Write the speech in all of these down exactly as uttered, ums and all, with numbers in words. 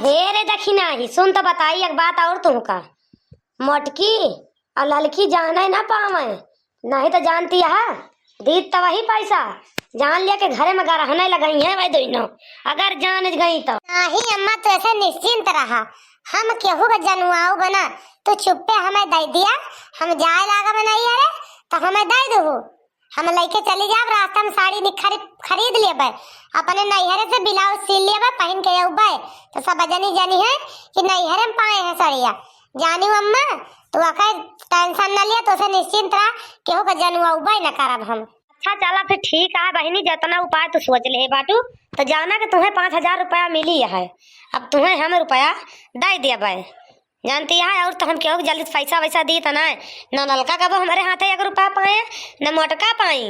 ए रे दखिनाही, सुन तो बताई एक बात और तुहका। मोटकी और ललकी जाने ना पावे, नहीं तो जानती है, दीत तो वही पैसा। जान लिया कि घरे में गरहने लगई है वही दोनों, अगर जान गई तो। नहीं अम्मा, तू ऐसे निश्चिंत रहा, हम केहू का जनुआऊ बना, तू चुप्पे हमें दे दिया, हम जाए लागा में नहीं है रे, तो हमें दे दू। हम लइके चली जाब, रास्ता में साड़ी नि-, खरीद, खरीद लेबे, अपने नैहरे से ब्लाउज सील लेबे, पहिन के अउबे, तो सब जनी जनी है कि नैहरे में पाए हैं सड़िया। जानी अम्मा, तू अकर tension न लिया, तो से निश्चिंत रहा, केहू के जनुआउबे न करब हम। अच्छा चला फिर ठीक है बहिनी, जतना उपाय तू सोच ले बाटू, तो जाना कि तुहें पाँच हजार रुपया मिली है, अब तुहें हम रुपया दे देबे। जानती है, और तो हम केहू के जल्दी से पैसा वैसा दी तो ना, ना ललका कबो हमरे हाथे एक रुपया पाए, ना मोटका पाई।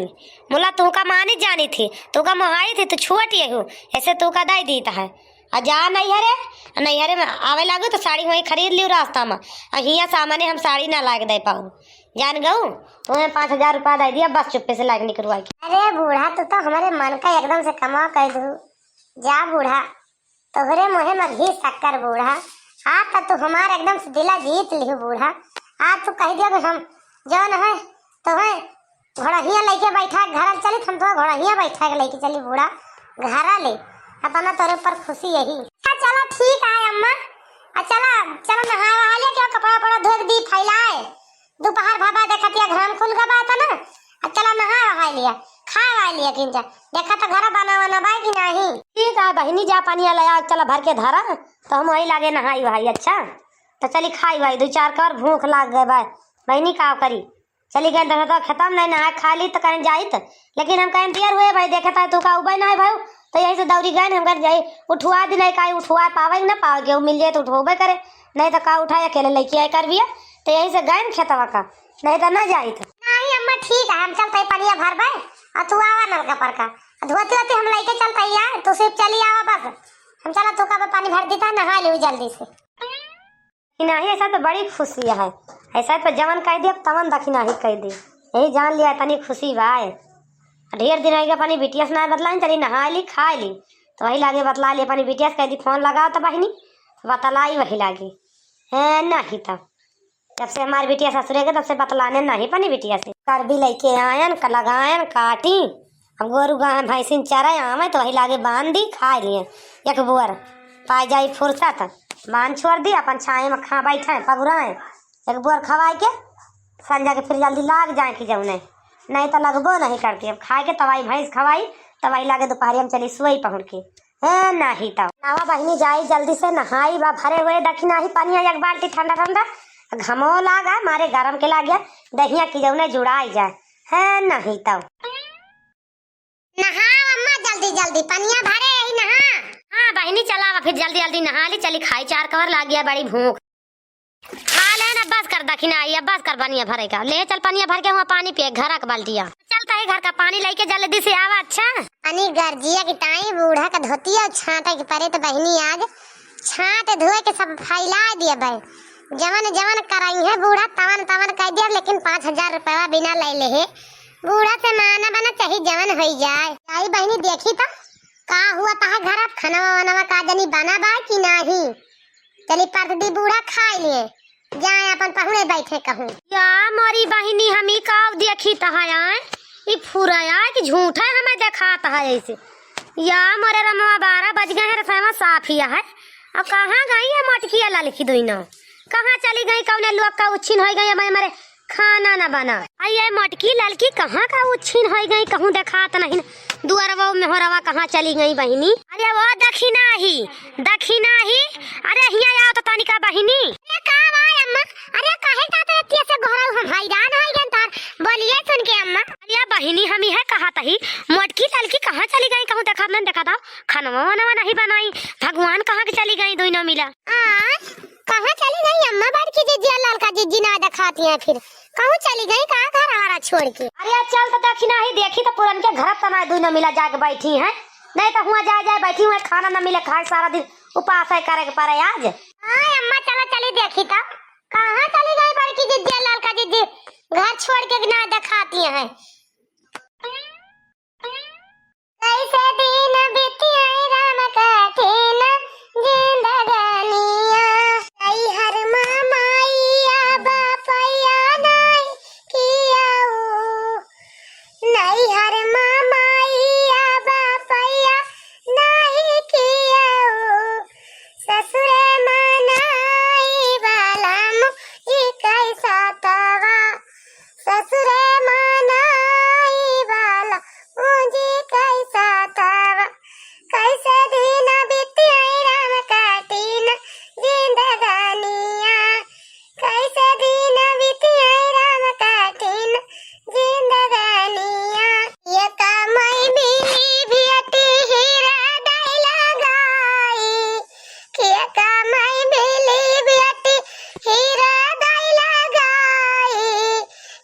मुला तू का मानी जानी थी, तू का मोहाई थी, तू छुअट यही, ऐसे तू का दाई दीत है। आ जा नैहरे, आ नैहरे में आवे लागू तो साड़ी वहीं खरीद लियो रास्ता में। आ हियाँ सामने हम साड़ी ना लाग दे पाऊ। जान गऊ, तुम्हें पाँच हजार रुपया दे दिया, बस चुप्पे से लाग निकलवा के। अरे बूढ़ा, तू तो हमारे मन का एकदम से कमा कर दू। जा बूढ़ा, तोहरे मुँहे में घी शक्कर बूढ़ा। आज तो तू हमार एकदम से दिला जीत लिहू बूढ़ा। आज तू कह दिया कि हम जौन है तोहे घोड़हिया लेके बैठा के घरल चली, हम तो घोड़हिया बैठा के लेके चली बूढ़ा घरा ले। अपना तोरे पर खुशी यही। हाँ चला ठीक है अम्मा। आ चला, चला नहाए वहाए लिया, क्या कपड़ा वपड़ा धो के दी फैलाए। दोपहर भा बा देखतिया घाम खुल गबा त ना। आ चला नहा वहा लिया, खा वहा लिया किन जा। देखा त घर बना वना बा कि नाही। ठीक है बहिनी, जा पनिया ले आ, चला भर के धरा, तो हम वही लागे नहाई वहाई। अच्छा तो चली खाई वाई, दो चार कर भूख लाग गए बा। बहिनी का करी, चली गए तो खेतम नहीं नहा खा ली तो कहीं जाइत, लेकिन हम कहीं देर हुए भाई, देखे था तू का उबे नहीं भाई, तो यही से दौड़ी गए हम कहीं जाई उठवा दी नहीं, काई उठवा पावे कि ना पावे, केहू मिल जाए तो उठबे करे, नहीं तो का उठाए अकेले लेके आए कर भी है, तो यही से गए खेतवा का, नहीं तो ना जाइत। नहीं अम्मा ठीक है, हम चलते पनिया भरबे और तू आवा नलका पर का, धोती होती हम लेके चलते यार, तू सिर्फ चली आवा बस, हम चला तू का पानी भर देता, नहा ले जल्दी से। कि नाही, ऐसा तो बड़ी खुशी है। ऐसा तो जवन कह दे, तवन दखिनाही कह दे। यही जान लिया, इतनी खुशी बा। ढेर दिन आइगा अपनी बिटिया से ना बतलाई, चली नहा ली, खा ली। तो वही लागे बतला ली, अपनी बिटिया से कह दी, फोन लगाओ तो बहिनी, बतलाई वही लागे। है नहीं तो, जब से हमारी बिटिया ससुरे के, तब से बतलाने नहीं अपनी बिटिया से। कर भी लेके आयन, क-, लगायन, काटी। अब गोरू गाय भैंसिन चरे आवे तो वही लागे बांध दी, खाए लिए। एक बोर पाए जाई फुर्सत, बांध छोड़ दी, अपन छाए में खा बैठे, पगुराए। एक बोर खवाए के संझा के फिर जल्दी लाग जाए कि जौने, नहीं तो लगबो नहीं करती। अब खाए के तवाई भैंस खवाई, तवाई लागे दोपहरिया में चली सोई पहुड़ के। है नहीं तो। आवा बहिनी, जाई जल्दी से नहाई बा, भरे हुए दखिनाही पनिया एक बाल्टी ठंडा ठंडा, घमो लागा मारे गरम के लागिया, दहिया की जौने जुड़ाई जाए। है नहीं तो। नहाओ अम्मा, जल्दी जल्दी पनिया भरे ही नहा। हाँ बहिनी, चला फिर जल्दी जल्दी नहा ली, चली खाई चार कवर, लागिया बड़ी भूख। खा ले ना, बस कर दखिनाही, अब बस कर पनिया भरे का। ले चल पनिया भर के हुआ पानी पिए, घर का बाल्टिया। चलता है घर का पानी लेके जल्दी से आवा। अच्छा। पानी गर्जिया की टाई बूढ़ा का धोतिया छांटे के परे तो बहिनी आज छांट धोए के सब फैला दिया भाई। जवन जवन कराई है बूढ़ा तवन तवन कह दिया, लेकिन पाँच हजार रुपया बिना ले ले है। बूढ़ा से माना बना चाहे जवन होई जाए। आई बहिनी देखी तो का हुआ तहा घर, अब खाना वाना का जनी बना बा कि नाही? चली परत दी बूढ़ा खाई लिए, जाए अपन पहुने बैठे कहूँ। या मोरी बहिनी, हम ई का देखी तहा आए, ई फुरा आए कि झूठा हमें देखात है ऐसे। या मोरे रमवा, बारह बज गए हैं, रसोईवा साफ ही है। अब कहाँ गई है मोटकिया ललकी दुइनो? कहाँ चली गई? कौने लोग का उच्छिन होई गई? अब हमारे खाना ना बना। अरे ये मोटकी ललकी कहाँ का उच्छिन होई गई, कहूँ देखात नहीं। दुअरवा में हो रवा कहाँ चली गई बहिनी? अरे वो दखिनाही, दखिनाही। अरे हियाँ आओ तो तनिका बहिनी। अरे का बा अम्मा? अरे काहे का तो एतिया से घोरल, हम हैरान हो गए तार बोलिए सुन के अम्मा। अरे बहिनी, हम इहे कहत ही, मोटकी ललकी कहाँ चली गई, कहूँ देखात नहीं, देखात आओ। खनवा वनवा नहीं बनाई, भगवान कहाँ के चली गई दुइनो मिला। आ, कहाँ चली गई अम्मा? बड़की जिज्जी और ललका जिज्जी ना देखाती हैं फिर। कहूँ चली गई का घर हमारा छोड़ के? अरे चल तो दखिनाही, देखी तो पुरन के घर तना दुइनो मिला जाके बैठी हैं, नहीं तो हुआ जाए जाए बैठी हुए, खाना ना मिले खाए, सारा दिन उपास है करे के पड़े आज। हाँ अम्मा, चलो चली देखी तो कहाँ चली गई बड़की जिज्जी और ललका जिज्जी, घर छोड़ के ना देखाती हैं। कैसे दिन बीती आई राम कठिन जिंदगानी। का माई मिली बेटी हीरा दाई लगाई,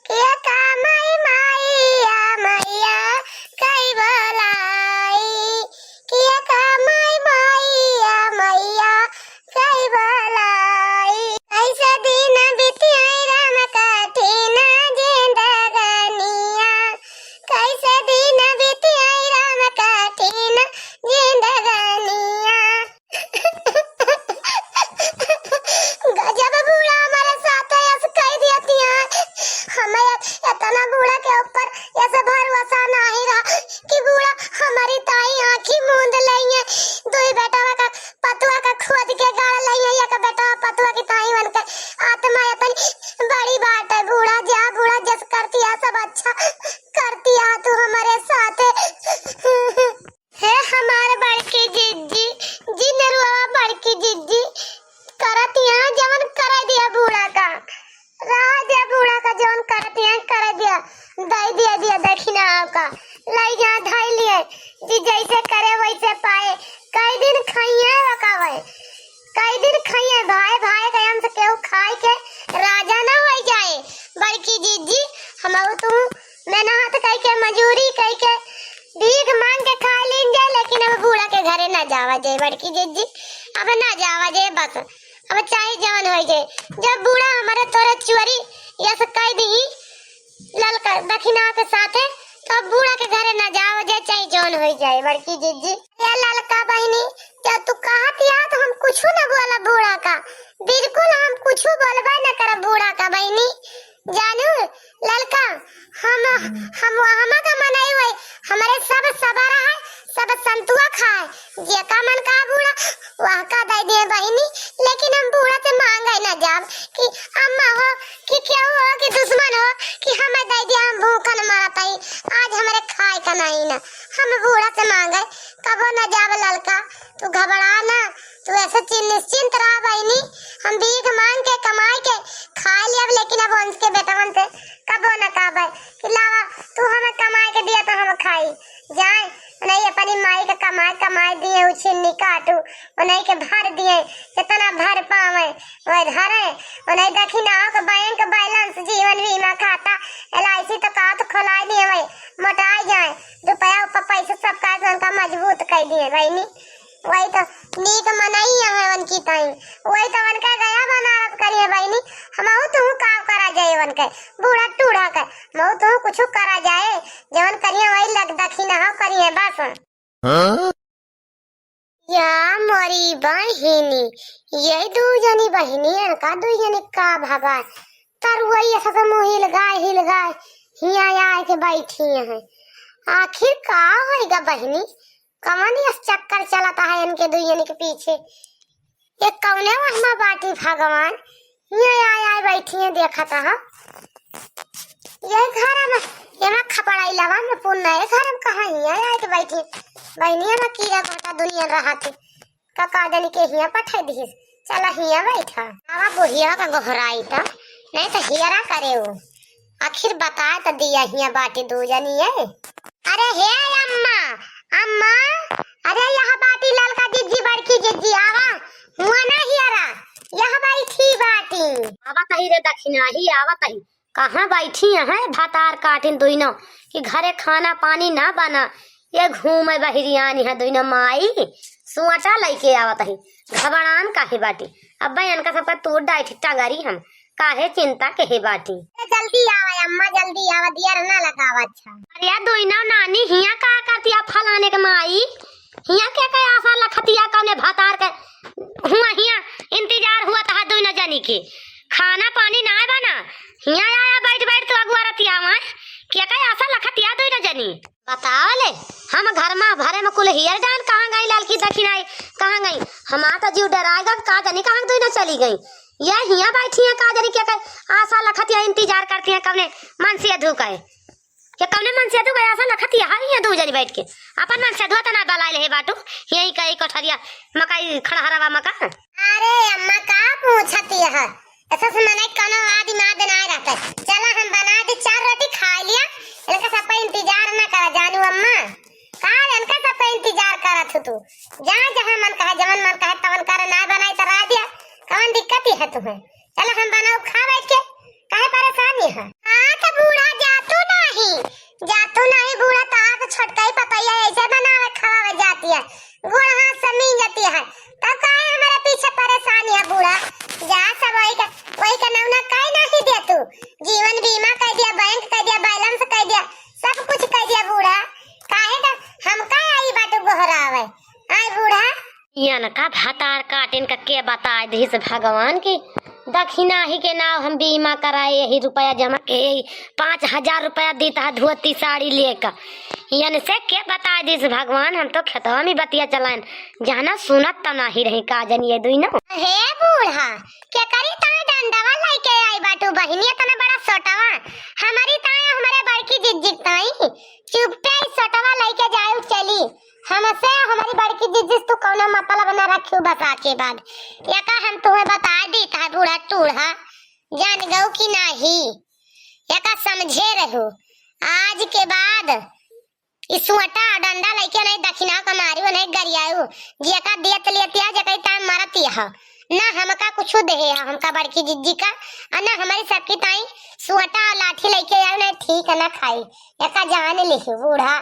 के का माई माई आ मैया कई बोलाई, के का माई माई आ मैया कई बोलाई। कैसे दिन बितियाई राम कठिन जिंदगनिया, कैसे दिन बितियाई राम कठिन जिंदगनिया। गजब बूढ़ा हमारे साथ है, ऐसे कह दिया तिया। हमें इतना बूढ़ा के ऊपर ऐसे भरोसा नहीं रहा कि बूढ़ा हमारी ताई आँखी मूंद लेंगे। दुई बेटवा का पतुआ का खोद के गाड़ लेंगे, एक बेटवा पतुआ की ताई बन के। आत्मा इतनी बड़ी बात है बूढ़ा, जा बूढ़ा जस करती है सब अच्छा करती है तू हमारे साथ। हे हमार बड़की जिज्जी, जिन रुआ बड़की जिज्जी, करत यहाँ जवन कर दिया बूढ़ा का, रह दिया बूढ़ा का जवन करत यहाँ कर दिया, दे दिया, दिया दक्षिणा का, ले जा धई लिए, जी जैसे करे वैसे पाए, कई दिन खाइए वकावे, कई दिन खाइए भाई, भाई के अंश केहू खाए के राजा ना हो जाए। बड़की जिज्जी, हम तू मेहनत कई के, मजूरी कई के, भीख मांग के खा लीन जाए, लेकिन अब बूढ़ा के घरे ना जावा जाए बड़की जिज्जी, अब ना जावा जाए बस, अब चाहे जवन हो जाए। जब बूढ़ा हमारे तोरे चोरी यस कह दी ललका दखिना के साथे, तो अब बूढ़ा के घरे ना जावा जाए, चाहे जवन हो जाए बड़की जिज्जी। या ललका बहिनी, जब तू कहत या तो हम कुछ ना बोला बूढ़ा का, बिल्कुल हम कुछ बोलबे ना करब बूढ़ा का बहिनी। जानू ललका, हम, हम वहमा का मनई हुए, हमरे सब सबर है, सब संतुआ खाए, जेका मन का बूढ़ा, वह का दे दिए बहिनी, लेकिन हम बूढ़ा से मांगे ना जाब कि अम्मा हो, कि केहू हो, कि दुश्मन हो, कि हमें दे दिया, हम भूखन मरत हई, आज हमरे खाए का नहीं ना, हम बूढ़ा से मांगे कबो ना जाब ललका, तू घबरा ना, तू ऐसे चिन-, निश्चिंत रह बहिनी, हम भीख मांग के कमाई के खाए लेब, लेकिन अब वंश के बेटवन से कबो न कहबे कि लावा तू हमें कमाई के दिया तो हम खाई। जाए, उन्हें अपनी माई के कमाई, कमाई दिए, उछिन्नी काटू, उन्हें के भर दिए, जितना भर पावे, वह धरे, उन्हें दखिनाओ के बैंक बैलेंस, जीवन बीमा खाता, एल आई सी तो का तो खोलाई दिए, वही मोटाई जाए, रुपया ऊपर पैसे सब का उनका मजबूत कर दिए बहिनी। वही तो नीक मनई है उनकी ताई, वही तो उनका गया बनारस करिए बहिनी। हमहू तुहू काम करा जाए उनके, बूढ़ा टूढ़ा के, हमहू तुहू कुछ करा जाए, जवन करिए वही लग दखिना हो करिए बस। हाँ? या मोरी बहिनी, ये दू जनी बहिनी, इनका दू जनी का भगा, तरुआई ऐसा से मुँह हिल गाय, हिल गाय, हिया आए के बैठी हैं। आखिर का होइगा बहिनी? कवन यस चक्कर चलत है इनके दुइयन के पीछे? ये कवने वहमा बाटी भगवान? ये आय आय बैठी हैं, देखत है। ये घर में, ये में खपड़ाई लवा में पुन्ना, ये घर में कहाँ ही आय आय के बैठी? बहिनी, हम कीड़ा घोटा दुनिया रहा थे। का, का जानी के हिया पठाई दिहिस। चला हिया बैठा। आवा बुढ़िया का गोहराई त, नहीं त हियरा करे उ। आखिर बताए त दिया हिया बाटी दू जनी है। अरे हे अम्मा, अम्मा, अरे यह बाटी ललका जिज्जी, बड़की जिज्जी, आवा, हुआ ना हियरा, यह बैठी बाटी। आवत ही रे दखिना ही, आवत ही। कहाँ बैठी हैं भतार काटिन दुइनो कि घरे खाना पानी ना बना। ये घूमे बहिरियानी है दुइनो माई, सुअटा लइके आवत ही। घबड़ान काहे बाटी? अब्बे इनका सबका तोड़ डाइठी टंगरी हम, काहे चिंता केहे बाटी? ए, जल्दी आवा अम्मा, जल्दी आवा, दियर ना लगावा। अच्छा। अरे यार दुइनो नानी हिया का करतिया फलाने के माई? हिया के, के आशा लखतिया कौने भतार के? हुआ हिया इंतजार हुआ तहा दुइनो जनी के। खाना पानी ना बना, हिया आया बैठ बैठ तो अगुआ रतिया हुआ। के, के आशा लखतिया दुइनो जनी? बताओ ले, हम घर में भरे में कुल हियर जान कहाँ गई, ललकी दखिनाई कहाँ गई? हमार तो जीव डराएगा, का जानी कहाँ दुइनो चली गई। ये हिया बैठी हैं, का जानी के, के आशा लखतिया इंतजार करती हैं, कौने मन से धूक है। ये कौने मन से तू गया सा लखत यहाँ ही है दू जनी बैठ के। अपन मन से दुआ तना बलाए ले बाटू। यही कई कोठरिया मकई खड़हरवा मका। अरे अम्मा का पूछती है? ऐसा से मने कोनो आदि माद ना रहते। चला हम बना दे चार रोटी खा लिया। इनका सब पे इंतजार ना करा जानू अम्मा। का इनका सबका इंतजार करत हो तू? जा, जहाँ मन कहे, जवन मन कहे, तवन करे, नाय बनाई त रह दिया। कवन दिक्कत ही है तुम्हें? चलो हम बनाओ, खा बैठ के, काहे परेशानी है? हाँ, तो बूढ़ा जातू नाही, जातू नाही बूढ़ा, तो आके छोटका ही पतैया ऐसे बनावे, खवावे जाती है, गोड़ हाथ से मींजती है, तब काहे हमारे पीछे परेशानी है बूढ़ा? जा, सब वही का, वही का नौना काहे नाही दे तू? जीवन बीमा कर दिया, बैंक कर दिया, बैलेंस कर दिया, सब कुछ कर दिया बूढ़ा, काहे का हमका आई बाटू गोहरावे? आय बूढ़ा। इनका भतार काटिन का के बताए दिस भगवान की दक्षिणा ही के नाव हम बीमा कराए, यही रुपया जमा के, यही पाँच हजार रुपया दीत है धोती साड़ी लेकर। इनसे के बताए दिस भगवान, हम तो खेतवा में बतिया चलाएन, जाना सुनत तो नाही रही का जनी ये दुई ना। हे बूढ़ा, के करी ताए डंडवा लेके आई बाटू बहिनी, इतना बड़ा सोटवा, हमारी ताए हमारे बड़की जिज्जी ताई, चुप्पे ही सोटवा लेके जाए चली। हमसे हमारी बड़की जिज्जी से तू कौनो मतलब न रखियो बसा के बाद। एका हम तुम्हें बता दी था बूढ़ा टूढ़ा, जान गऊ कि नाही, एका समझे रहो। आज के बाद ई सुअटा डंडा लेके नहीं दक्षिणा का मारियो, नहीं गरियाऊ, जेका दियत लेती है, जेका टाइम मरती है, ना हमका कुछ देहे है, हमका बड़की जिज्जी का, और ना हमारी सबकी ताई सुअटा और लाठी लेके आऊ, नहीं ठीक है, ना खाई, एका जान लिही बूढ़ा।